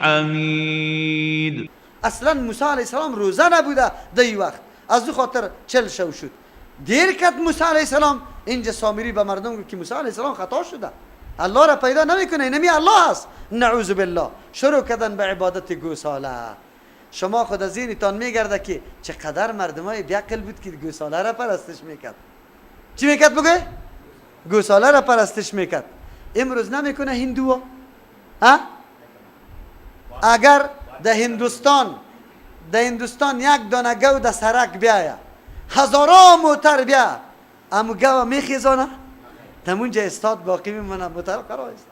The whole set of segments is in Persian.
حمید. اصلا موسی علیه السلام روزه نبوده در این وقت، از او خاطر 40 شو شد. دیر کرد موسی علیه السلام. اینجا سامری به مردم گفت که موسی علیه السلام خطا شده، الله را پیدا نمیکنه، اینمی الله است، نعوذ بالله. شروع کردن به عبادت گوساله. شما خود از ذهنتان میگرده که چقدر مردمای بیعقل بود که گوساله را پرستش میکرد. چی میکرد بگه؟ گوساله را پرستش میکرد. امروز نمیکنه هندوها؟ ها؟ اگر در هندوستان یک دانه گو در سرک بیایه، هزارا موتر بیا، امو گو میخیزانه تمونجا استاد باقی میمونه، موتر قرار است.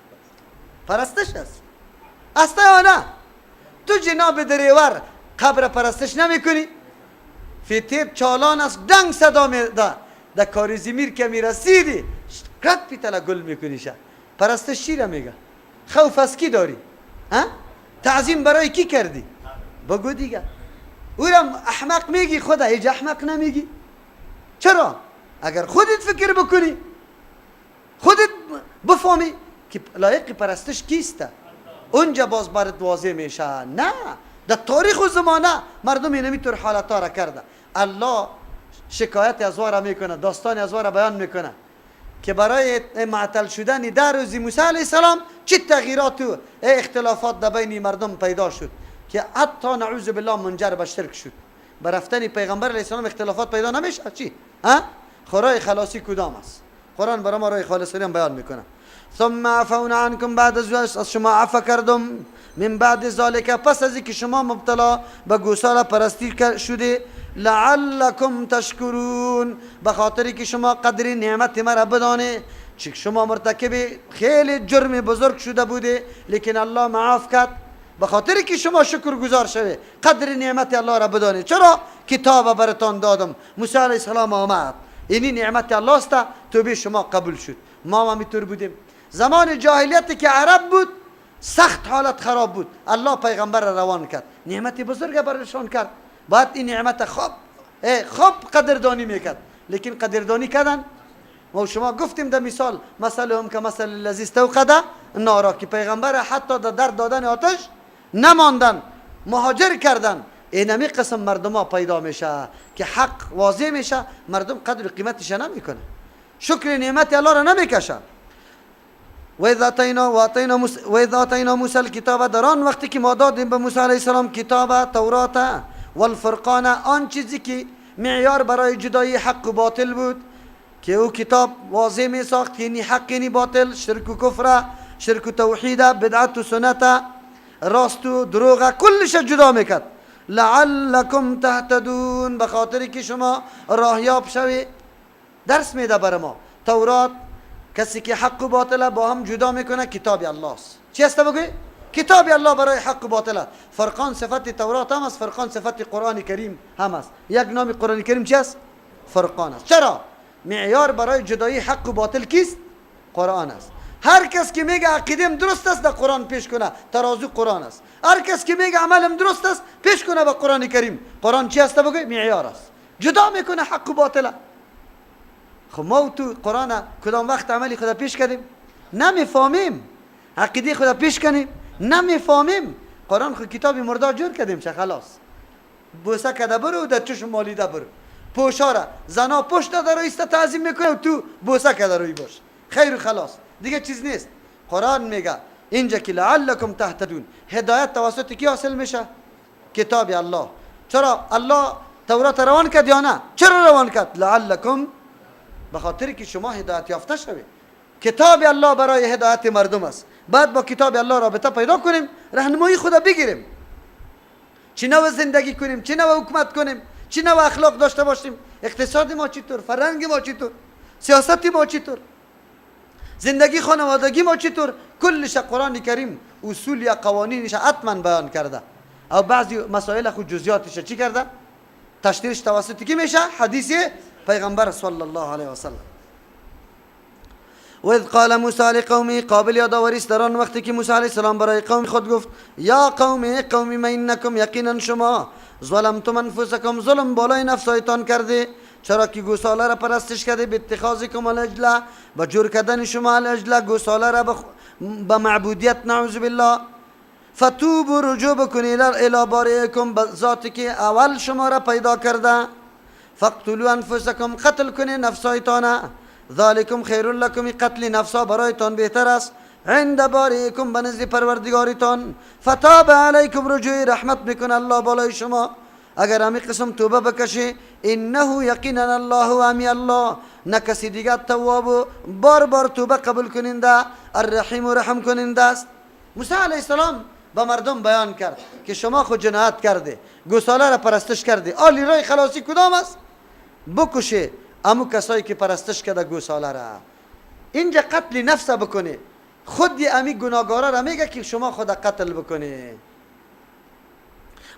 پرستش است است یا نه؟ تو جناب دریور قبر پرستش نمیکنی؟ فیتیب چالان است، دنگ صدا میده، در کاریزمیر که میرسیدی قد پیتلا گل میکنی شه. پرستش چی را میگه؟ خوف از کی داری؟ ها؟ تعظیم برای کی کردی؟ بگو دیگه. او را احمق میگی، خدا هیچ احمق نمیگی. چرا؟ اگر خودت فکر بکنی، خودت بفهمی که لایق پرستش کیسته، اونجا باز برات واضح میشه. نه، در تاریخ و زمانه مردم اینمی طور حالت را کرده. الله شکایت از را میکنه، داستان از را بیان میکنه که برای معطل شدن 10 روز موسی علیه السلام چه تغییرات و اختلافات در بین مردم پیدا شد که حتی نعوذ بالله منجر به شرک شد. به رفتن پیغمبر علیه السلام اختلافات پیدا نمیشه چی؟ ها؟ خرای خلاصی کدام است؟ قرآن برای ما راه خلاصی هم بیان میکنه. ثم عفونا عنکم، بعد از شما عفو کردم، من بعد ذالک، پس از اینکه شما مبتلا به گوساله پرستی شده، لعلکم تشکرون، به خاطری که شما قدر نعمت مرا بدانه، چه شما مرتکب خیلی جرم بزرگ شده بوده، لیکن الله معاف کرد به خاطری که شما شکر گزار شوه، قدر نعمت الله را بدانه. چرا؟ کتاب براتان دادم، موسی علیه السلام آمد، اینی نعمت الله است، توبه شما قبول شد. ما هم اینطور بودیم. زمان جاهلیت که عرب بود سخت حالت خراب بود، الله پیغمبر را روان کرد، نعمت بزرگ برشان کرد. باید این نعمت خوب قدردانی میکرد، لیکن قدردانی کردن. ما شما گفتیم در مثال، مثلهم که مثل الذی استوقد نارا، که پیغمبر حتی در درد دادن آتش نماندن، مهاجر کردن. اینمی قسم مردم ها پیدا میشه که حق واضح میشه، مردم قدر قیمتش نمیکنه، شکر نعمت الله را نمیکشه. و اذا آتینا موسی الکتاب، در آن وقتی که ما دادیم به موسی علیه السلام کتاب تورات والفرقان، آن چیزی که معیار برای جدایی حق و باطل بود، که او کتاب واضح می ساخت که اینی حق اینی باطل، شرک و کفر، شرک و توحید، بدعت و سنت، راست و دروغ، کلش جدا میکرد. لعلکم تهتدون، به خاطر که شما راهیاب شوی. درس میده بر ما تورات، کسی که حق و باطل با هم جدا میکنه کتاب الله است. چی است بگوی؟ کتاب الله برای حق و باطل. فرقان صفت تورات هم است، فرقان صفت قرآن کریم هم است. یک نام قرآن کریم چی است؟ فرقان است. چرا؟ معیار برای جدایی حق و باطل کیست؟ قرآن است. هر کس که میگه عقیدم درست است در قرآن پیش کنه، ترازو قرآن است. هر کس که میگه عملم درست است پیش کنه به قرآن کریم. قرآن چی است بگوی؟ معیار است، جدا میکنه حق و باطل. خب ما تو قرآن کدام وقت عملی خدا پیش کردیم؟ نمیفهمیم. عقیده خدا پیش کنیم؟ نمیفهمیم. قرآن خود کتاب مردار جور کردیم چه خلاص. بوسه کده برو در چشم مالیده برو. پوشاره زنا پشت در ایست تعظیم میکنه و تو بوسه کده روی باش. خیر و خلاص. دیگه چیز نیست. قرآن میگه اینجا که لعلکم تهتدون، هدایت توسط کی حاصل میشه؟ کتاب الله. چرا الله تورات روان کرد یا نه؟ چرا روان کرد؟ لعلکم، به خاطر که شما هدایت یافته شوید. کتاب الله برای هدایت مردم است. بعد با کتاب الله رابطه پیدا کنیم، راهنمایی خدا بگیریم، چه نوع زندگی کنیم، چه نوع حکومت کنیم، چه نوع اخلاق داشته باشیم، اقتصاد ما چطور، فرهنگ ما چطور، سیاست ما چطور، زندگی خانوادگی ما چطور، کلش قرآن کریم اصول یا قوانینش حتما بیان کرده. او بعضی مسائل خود جزئیاتش چی کرده؟ تشریحش توسط کی میشه؟ حدیث پیغمبر صلی الله علیه و سلم. و اذ قال موسی لقومه، قابل یادآوری است در آن وقتی که موسی علیه السلام برای قوم خود گفت یا قوم قومی ما انکم، یقینا شما ظلمتم انفسکم، ظلم بالای نفسایتان کرده، چرا که گوساله را پرستش کرده، به اتخاذکم العجله، به جور کردن شما العجله، گوساله را به معبودیت، نعوذ بالله. فتوبوا رجوع بکنید الی بارئکم، ذاتی که اول شما را پیدا کرده. فاقتلوا انفسکم، قتل کنید نفسایتان. ذالکم خیر لکم، قتل نفسا برایتان بهتر است. عند بارئکم، به نزد پروردگارتان. فتاب علیکم، رجوع رحمت میکنه الله بالای شما اگر همی قسم توبه بکشی. انه یقینا الله و امی الله، نه کسی دیگه تواب و بار بار توبه قبول کننده، الرحیم و رحم کننده است. موسی علیه السلام به مردم بیان کرد که شما خود جنایت کرده، گوساله را پرستش کرده، آلی رای خلاصی کدام است؟ بکشه امو کسایی که پرستش کرده گوساله را. اینجا قتل نفس بکنه، خود امی گناهگارا را میگه که شما خود قتل بکنه.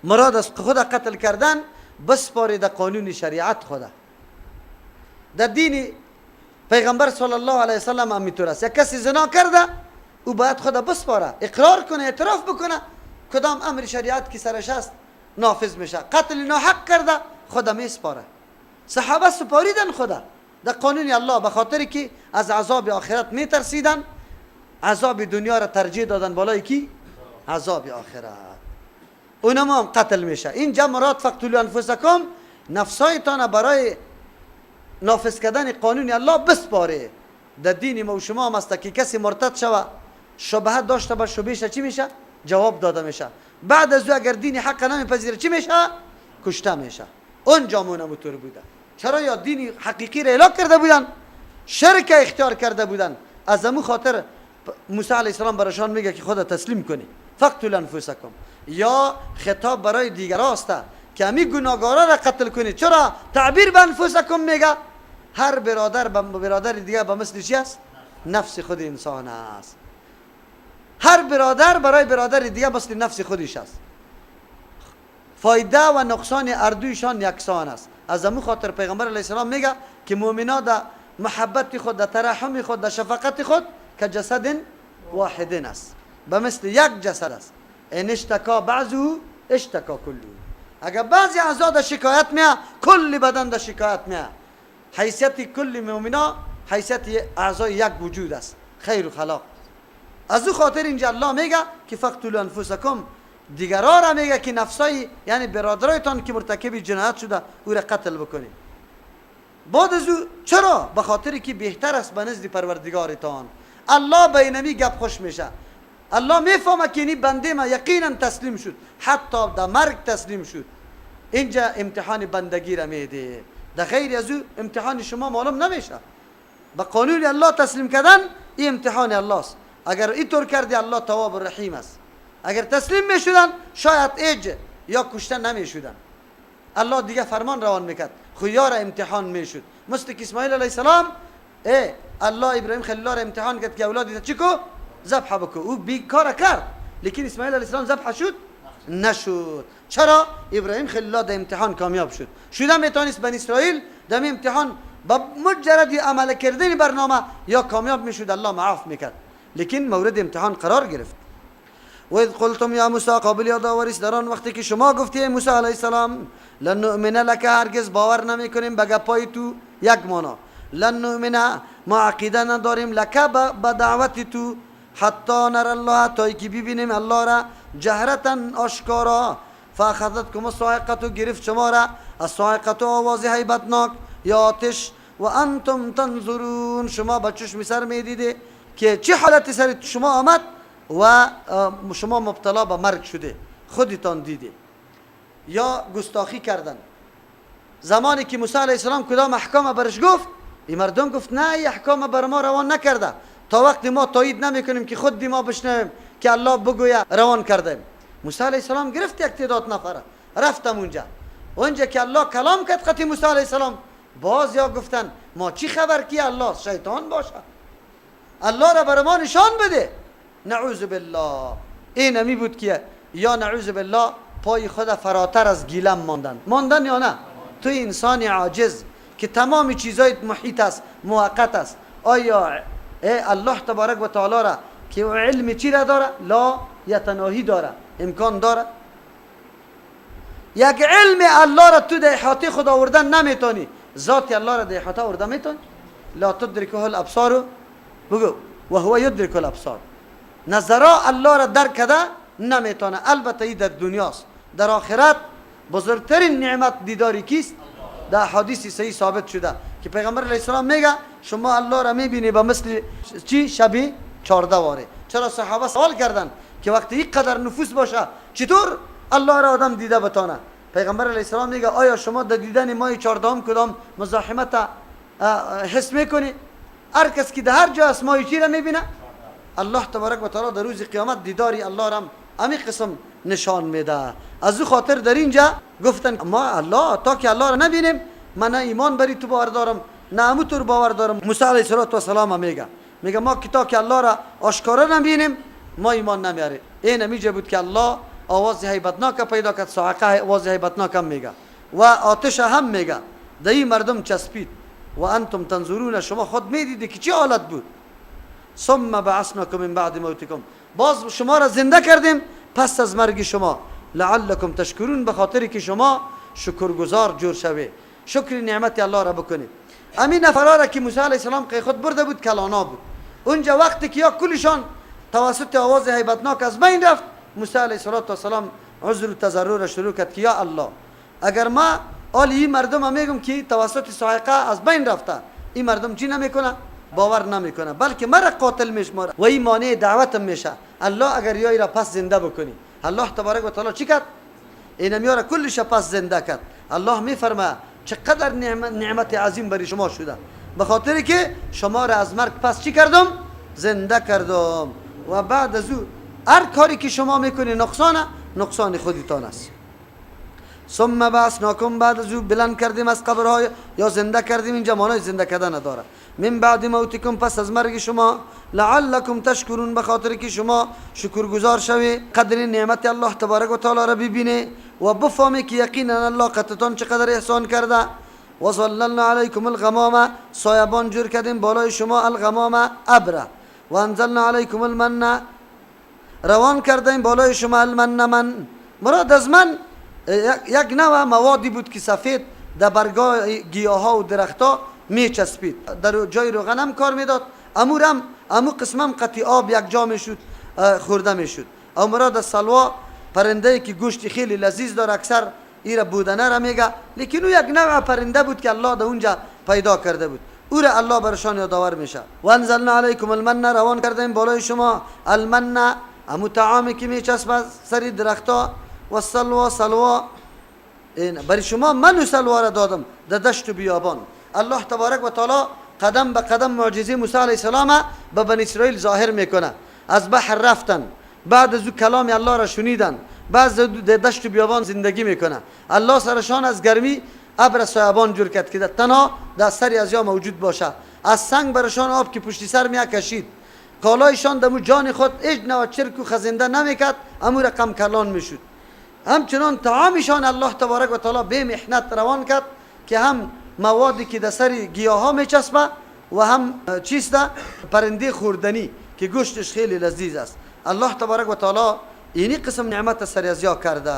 مراد از خود قتل کردن بسپاری در قانون شریعت خدا، در دین پیغمبر صلی الله علیه وسلم همیطور است. یک کسی زنا کرده او باید خود بسپاره، اقرار کنه، اعتراف بکنه، کدام امر شریعت که سرش است نافذ میشه. قتل ناحق کرده خدا میسپاره. صحابه سپاریدن خدا در قانون الله، به خاطر که از عذاب آخرت میترسیدن، عذاب دنیا را ترجیح دادن بالای کی؟ عذاب آخرت. اونم هم قتل میشه. اینجا مراد فقتلوا انفسکم، نفسایتان برای نافذ کردن قانون الله بسپاره. در دین ما و شما هم است که کسی مرتد شوه، شبهه داشته باشه، شبهش چی میشه؟ جواب داده میشه. بعد از او اگر دین حق نمیپذیره چی میشه؟ کشته میشه. اونجا مونموتور بوده. چرا؟ یا دین حقیقی را اعلام کرده بودن، شرک اختیار کرده بودن. از امو خاطر موسی علیه السلام برایشان میگه که خدا تسلیم کنی، فقتلوا انفسکم. یا خطاب برای دیگران است که امی گناهگارا را قتل کنید. چرا تعبیر به انفسکم میگه؟ هر برادر به برادر دیگه به مثل چی است؟ نفس خود انسان است. هر برادر برای برادر دیگه مثل نفس خودش است. فایده و نقصان اردویشان یکسان است. از امو خاطر پیغمبر علیه السلام میگه که مؤمنا در محبت خود، در ترحم خود، در شفقت خود که جسد واحد است، به مثل یک جسد است. ان اشتکا بعضه اشتکا کله. اگر بعضی اعضا در شکایت میه، کل بدن در شکایت میه. حیثیت کل مؤمنا حیثیت اعضای یک وجود است، خیر و خلاق. از او خاطر اینجا الله میگه که فقتلوا انفسکم، دیگرا را میگه که نفسای، یعنی برادرایتان که مرتکب جنایت شده او را قتل بکنید. بعد از او چرا؟ به خاطر که بهتر است به نزد پروردگارتان. الله به اینمی گپ خوش میشه. الله میفهمه که اینی بنده ما یقینا تسلیم شد، حتی در مرگ تسلیم شد. اینجا امتحان بندگی را میده. در غیر از او امتحان شما معلوم نمیشه. به قانون الله تسلیم کردن این امتحان الله است. اگر اینطور کردی الله تواب الرحیم است. اگر تسلیم میشدن شاید ایج یا کشته نمیشدن. الله دیگه فرمان روان میکرد، خو را امتحان میشد. مثل که اسماعیل علیه السلام ای الله ابراهیم خلیل الله را امتحان کرد که اولادی چی کو؟ ذبح بکو. او بیکار کرد، لیکن اسماعیل علیه السلام ذبح شد؟ نشد. چرا؟ ابراهیم خلیل الله در امتحان کامیاب شد. شده میتونست بنی اسرائیل در امتحان با مجرد عمل کردن برنامه یا کامیاب میشد، الله معاف میکرد، لیکن مورد امتحان قرار گرفت. و اذ قلتم یا موسی، قابل یادآوری است در آن وقتی که شما گفتی موسی علیه السلام لن نؤمن لک، هرگز باور نمیکنیم به گپای تو. یک معنا لن نؤمن، ما عقیده نداریم، لک به دعوت تو، حتی نر الله، تا که ببینیم الله را، جهرتا آشکارا. فاخذتکم الصاعقه، گرفت شما را الصاعقه، آواز هیبتناک یا آتش. و انتم تنظرون، شما با چشم سر میدیده که چه حالتی سر شما آمد و شما مبتلا به مرگ شده، خودتان دیده. یا گستاخی کردن. زمانی که موسی علیه السلام کدام احکام برش گفت، این مردم گفت نه، این احکام بر ما روان نکرده، تا وقتی ما تایید نمیکنیم که خود ما بشنویم که الله بگوید روان کردیم. موسی علیه السلام گرفت یک تعداد نفره، رفتم اونجا، اونجا که الله کلام کرد قطی موسی علیه السلام، باز یا گفتن ما چی خبر کی الله شیطان باشه، الله را بر ما نشان بده. نعوذ بالله. این همی بود که یا نعوذ بالله پای خود فراتر از گیلم ماندن. ماندن یا نه؟ تو انسان عاجز که تمام چیزای محیط است، موقت است. آیا الله تبارک و تعالی را که علم چی را داره؟ لا یتناهی داره، امکان داره. یک علم الله را تو در احاطه خود آوردن نمیتونی، ذات الله را در احاطه آوردن میتونی؟ لا تدرکه الابصار، بگو و هو یدرک الابصار. نظرا الله را درک کرده نمیتونه. البته این در دنیاست، در آخرت بزرگترین نعمت دیداری کیست؟ در حدیث صحیح ثابت شده که پیغمبر علیه السلام میگه شما الله را میبینی به مثل چی؟ شبیه 14 واره. چرا صحابه سوال کردن که وقتی اینقدر نفوس باشه چطور الله را آدم دیده بتانه؟ پیغمبر علیه السلام میگه آیا شما در دیدن ماه 14 کدام مزاحمت حس میکنی؟ هر کس که در هر جا است ماه چی را میبینه؟ الله تبارک و تعالی در روز قیامت دیداری الله را همین قسم نشان میده. از او خاطر در اینجا گفتن ما الله تا که الله را نبینیم من نه ایمان بری تو باور دارم نه امو تو باور دارم. موسی علیه السلام میگه ما که تا که الله را آشکارا نبینیم ما ایمان نمیاریم. این همیجا بود که الله آواز هیبتناک پیدا کرد، صاعقه آواز هیبتناک هم میگه و آتش هم میگه. در این مردم چسبید و انتم تنظرون، شما خود میدیدی که چه حالت بود. ثم بعثناکم من بعد موتکم، باز شما را زنده کردیم پس از مرگ شما، لعلکم تشکرون، به خاطر که شما شکرگزار جور شوی، شکر نعمت الله را بکنید. امین نفرا را که موسی علیه السلام که خود برده بود کلانا بود، اونجا وقتی که یا کلشان توسط آواز هیبتناک از بین رفت، موسی علیه السلام عذر و تضرع را شروع کرد که یا الله اگر ما آل این مردم میگم که توسط صاعقه از بین رفته، این مردم چی نمیکنه؟ باور نمیکنه، بلکه مرا قاتل میشماره و این مانع دعوتم میشه. الله اگر یای را پس زنده بکنی، الله تبارک و تعالی چی کرد؟ اینم را کلش پس زنده کرد. الله میفرما چقدر نعمت عظیم برای شما شده، به خاطر که شما را از مرگ پس چی کردم؟ زنده کردم. و بعد از او هر کاری که شما میکنی نقصانه، نقصان خودتان است. ثم بعثناکم، بعد از او بلند کردیم از قبرهای یا زنده کردیم، اینجا معنای زنده کردن نداره. من بعد موتکم، پس از مرگ شما، لعلکم تشکرون، به خاطر که شما شکرگزار شوی، قدر نعمت الله تبارک و تعالی را ببینی و بفهمی که یقینا الله قطعتان چقدر احسان کرده. و ظللنا علیکم الغمام، سایبان جور کردیم بالای شما، الغمام ابره. و انزلنا علیکم المن، روان کردیم بالای شما المن، من مراد از من یک نوع موادی بود که سفید در برگاه گیاها و درختها میچسبید، در جای روغن هم کار میداد، امورم امو قسمم قطعی آب یک جا میشد خورده میشد. او مراد از سلوا پرنده که گوشت خیلی لذیذ داره، اکثر ایره بودنه را میگه، لیکن او یک نوع پرنده بود که الله در اونجا پیدا کرده بود، او را الله برشان یادآور میشه. و انزلنا علیکم المن، روان کردیم بالای شما المن، امو طعامی که میچسبه سر درختها، و سلوا، سلوا برای شما من و سلوا را دادم در دشت و بیابان. الله تبارک و تعالی قدم به قدم معجزه موسی علیه السلام به بنی اسرائیل ظاهر میکنه. از بحر رفتن، بعد از او کلام الله را شنیدن، بعد از دشت و بیابان زندگی میکنه. الله سرشان از گرمی ابر سایبان جور کرد که تنها در سری از یا موجود باشه. از سنگ برشان آب که پشتی سر میکشید، کالایشان دمو جان خود هیچ نوع چرک و خزنده نمیکرد، امو رقم کلان میشد. همچنان طعامشان الله تبارک و تعالی به محنت روان کرد که هم موادی که در سر گیاها میچسبه و هم چیست پرنده خوردنی که گوشتش خیلی لذیذ است. الله تبارک و تعالی اینی قسم نعمت سر ازیا کرده،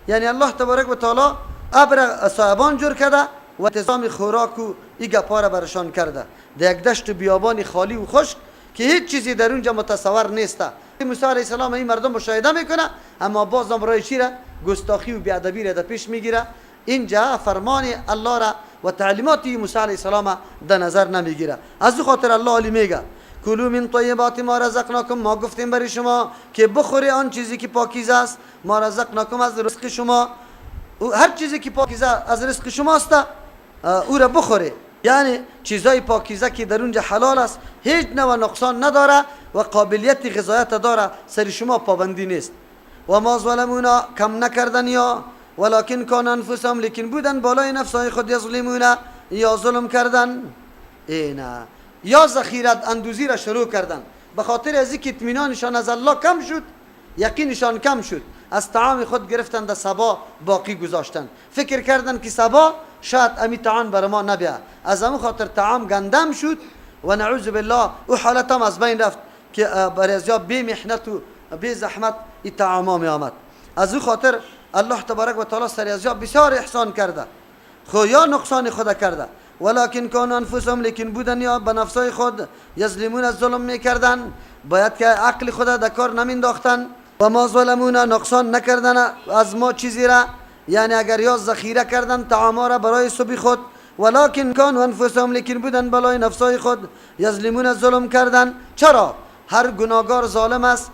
یعنی الله تبارک و تعالی ابر صاحبان جور کرده و انتظام خوراک و ای گپا را برشان کرده در یک دشت و بیابان خالی و خشک که هیچ چیزی در اونجا متصور نیست. موسی علیه السلام این مردم مشاهده میکنه، اما بازم رای چی را گستاخی و بیادبی را در پیش میگیره. اینجا فرمان الله را و تعلیمات موسی علیه السلام در نظر نمیگیره. از او خاطر الله علی میگه کلوا من طیبات ما رزقناکم، ما گفتیم برای شما که بخوری آن چیزی که پاکیزه است، ما رزقناکم از رزق شما، هر چیزی که پاکیزه از رزق شماست او را بخوری. یعنی چیزای پاکیزه که در اونجا حلال است، هیچ نوع نقصان نداره و قابلیت غذایت داره، سر شما پابندی نیست. و ما ظلمونا، کم نکردن یا، ولکن کان انفسهم، لیکن بودن بالای نفسهای خود، یظلمون، یا ظلم کردن. اینا یا ذخیره اندوزی را شروع کردن، به خاطر از اینکه اطمینانشان از الله کم شد، یقینشان کم شد، از طعام خود گرفتن در صبا باقی گذاشتن، فکر کردن که صبا شاید امی طعام بر ما نبیا، از همون خاطر طعام گندم شد و نعوذ بالله او حالت هم از بین رفت که برای ازیا بی محنت و بی زحمت این طعام ها می آمد. از او خاطر الله تبارک و تعالی سر ازیا بسیار احسان کرده، خو یا نقصان خود کرده. ولکن کان انفسهم، لیکن بودن یا به نفسای خود، یظلمون، از ظلم میکردن. باید که عقل خود در کار نمینداختن. و ما ظلمونا نقصان نکردن از ما چیزی را، یعنی اگر یا ذخیره کردن طعام را برای صبح خود، ولکن کانوا انفسهم لیکن بودن بالای نفسای خود، یظلمون ظلم کردن. چرا؟ هر گناهگار ظالم است،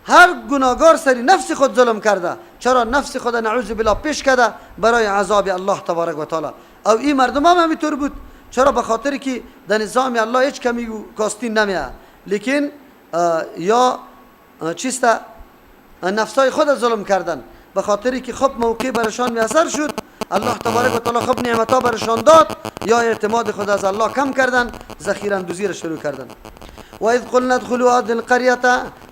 هر گناهگار سری نفس خود ظلم کرده. چرا؟ نفس خود نعوذ بالله پیش کرده برای عذاب الله تبارک و تعالی. او این مردم هم همینطور بود. چرا؟ به خاطر که در نظام الله هیچ کمی کاستی نمیه، لیکن یا چیست نفسای خود ظلم کردن، به خاطری که خب موقع برشان میسر شد، الله تبارک و تعالی خب نعمتها برشان داد، یا اعتماد خود از الله کم کردن، ذخیره اندوزی را شروع کردن. و اذ قلنا ادخلوا هذه القريه،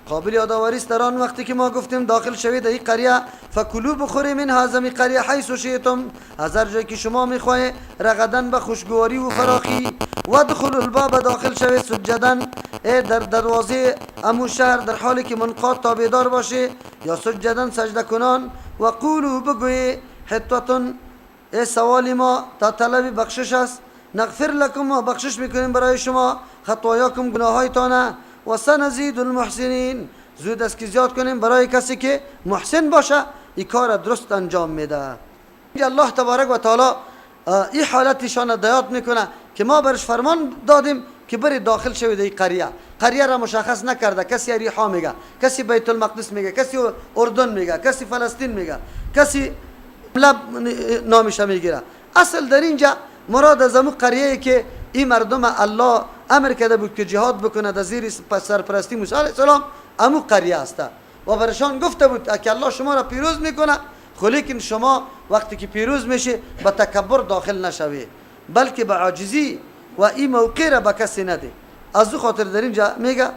قابل یادآوری است در آن وقتی که ما گفتیم داخل شوید در این قریه، فکلوا بخورید من هذه قریه حیث شئتم، از هر جایی که شما میخواهید، رغدا به خوشگواری و فراخی. وادخلوا الباب داخل شوید سجدا، ای در دروازه امو شهر در حالی که منقاد تابعدار باشه، یا سجدا سجده کنان. و قولوا بگویید حطة، ای سوال ما تا طلب بخشش است، نغفر لکم ما بخشش میکنیم برای شما خطایاکم گناهایتان، و سنزید المحسنین، زود است که زیاد کنیم برای کسی که محسن باشه، این کار درست انجام میده. الله تبارک و تعالی این حالتشان دیات میکنه که ما برش فرمان دادیم که بری داخل شوید این قریه. قریه را مشخص نکرده، کسی اریحا میگه، کسی بیت المقدس میگه، کسی اردن میگه، کسی فلسطین میگه، کسی لب نامش میگیره. اصل در اینجا مراد از امو قریه که این مردم الله امر کرده بود که جهاد بکنه در زیر سرپرستی موسی علیه السلام، امو قریه است و برشان گفته بود که الله شما را پیروز میکنه، لیکن شما وقتی که پیروز میشه به تکبر داخل نشوی، بلکه به عاجزی و این موقع را به کسی نده. از او خاطر در اینجا میگه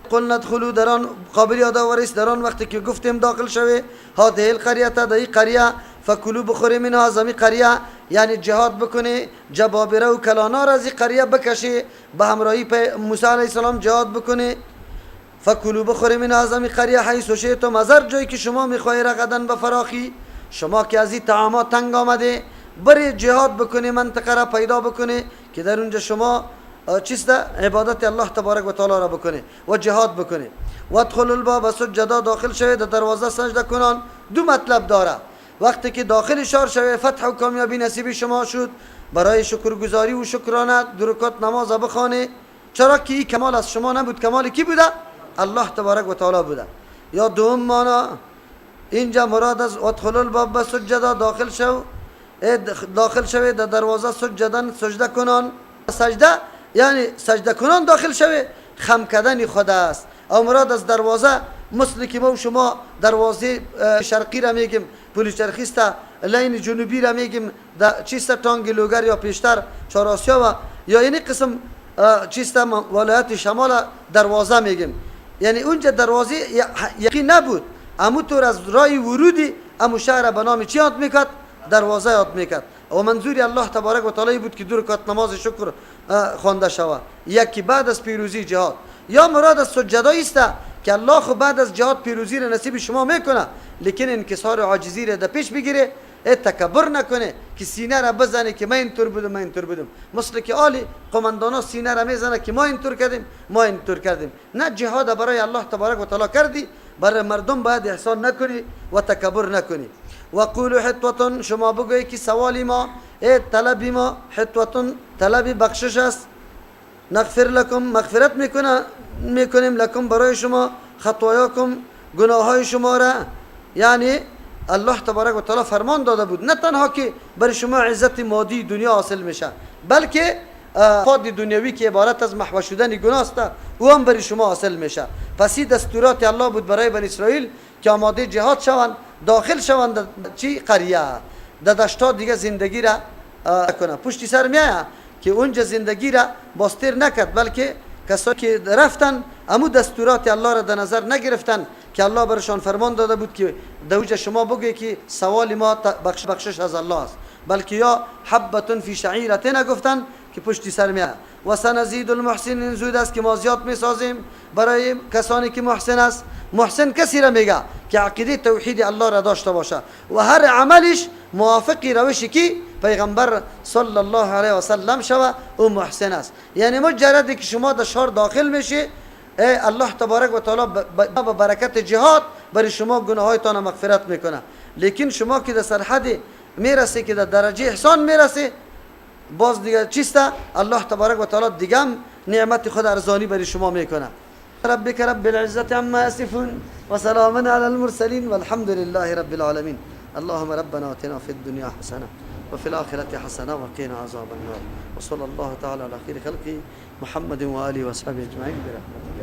قلنا ادخلوا، در آن قابل یادآوری است در آن وقتی که گفتیم داخل شوی هذه القریه، در این قریه، فکلوا بخوری منها از این قریه، یعنی جهاد بکنی، جبابره و کلانا را از این قریه بکشی، به همراهی موسی علیه السلام جهاد بکنی. فکلوا بخوری منها از این قریه حیث شئتم، از هر جایی که شما میخواهی، رغدا به فراخی، شما که از این طعامات تنگ آمده بری جهاد بکنی، منطقه را پیدا بکنی که در اونجا شما چیست عبادت الله تبارک و تعالی را بکنه و جهاد بکنه. وادخلوا الباب سجدا، داخل شوید در دروازه سجده کنان. دو مطلب داره، وقتی که داخل شهر شوید فتح و کامیابی نصیب شما شد، برای شکرگزاری و شکرانه دو رکعت نماز بخوانه، چرا که این کمال از شما نبود، کمال کی بوده؟ الله تبارک و تعالی بوده. یا دوم معنا اینجا مراد از ادخلوا الباب سجدا، داخل شو، داخل شوید در دروازه سجدن سجده کنان. سجده یعنی سجده کنان داخل شوی، خم کردن خدا است. او مراد از دروازه مثل که ما و شما دروازه شرقی را میگیم، پل چرخی است، line جنوبی را میگیم، چیست تانگ لوگر یا پیشتر چهارآسیا و یا اینی قسم چیست ولایت شمال دروازه میگیم. یعنی اونجا دروازه یقین نبود، امو طور از رای ورودی امو شهر به نام چی یاد میکرد؟ دروازه یاد میکرد. و منظوری الله تبارک و تعالی بود که دو رکعت نماز شکر خوانده شود، یکی بعد از پیروزی جهاد. یا مراد از سجده است که الله خو بعد از جهاد پیروزی را نصیب شما میکنه، لیکن انکسار عاجزی را در پیش بگیره، تکبر نکنه که سینه را بزنه که من اینطور بودم، من اینطور بودم، مثل که آلی قماندانا سینه را میزنه که ما اینطور کردیم، ما اینطور کردیم. نه، جهاد برای الله تبارک و تعالی کردی، برای مردم باید احسان نکنی و تکبر نکنی. و قولوا حطة، شما بگویی که سوالی ما، ای طلبی ما، حطة طلب بخشش است، نغفر لکم مغفرت میکنیم لکم برای شما، خطایاکم گناههای شما را. یعنی الله تبارک و تعالی فرمان داده بود نه تنها که برای شما عزت مادی دنیا حاصل میشه، بلکه فاد دنیوی که عبارت از محو شدن گناه است او هم برای شما حاصل میشه. پس این دستورات الله بود برای بنی اسرائیل که آماده جهاد شوند، داخل شوند چی قریه، در دشتا دیگه زندگی را کنه. پشتی سر میایه که اونجا زندگی را باستر نکرد، بلکه کسایی که رفتن امو دستورات الله را در نظر نگرفتن که الله برشان فرمان داده بود که دوجه شما بگوی که سوال ما بخشش از الله است، بلکه یا حبتون فی شعیرت نگفتن که پشتی سر میاد. و سنزید المحسنین، زود است که ما زیاد میسازیم برای کسانی که محسن است. محسن کسی را میگه که عقیده توحید الله را داشته باشه و هر عملش موافق روش کی پیغمبر صلی الله علیه و سلم شوه، او محسن است. یعنی مجردی که شما در شهر داخل میشی، ای الله تبارک و تعالی با برکت جهاد برای شما گناهایتان مغفرت میکنه. لیکن شما که در سرحد میرسه، که در درجه احسان میرسه، باز دیگه چیست؟ الله تبارک و تعالی دیگه هم نعمت خود ارزانی برای شما میکنه. ربك رب العزة عما يصفون وسلام على المرسلين والحمد لله رب العالمين. اللهم ربنا آتنا في الدنيا حسنة وفي الآخرة حسنة وقنا عذاب النار. وصلى الله تعالى على خير خلقه محمد وآله وصحبه أجمعين برحمته.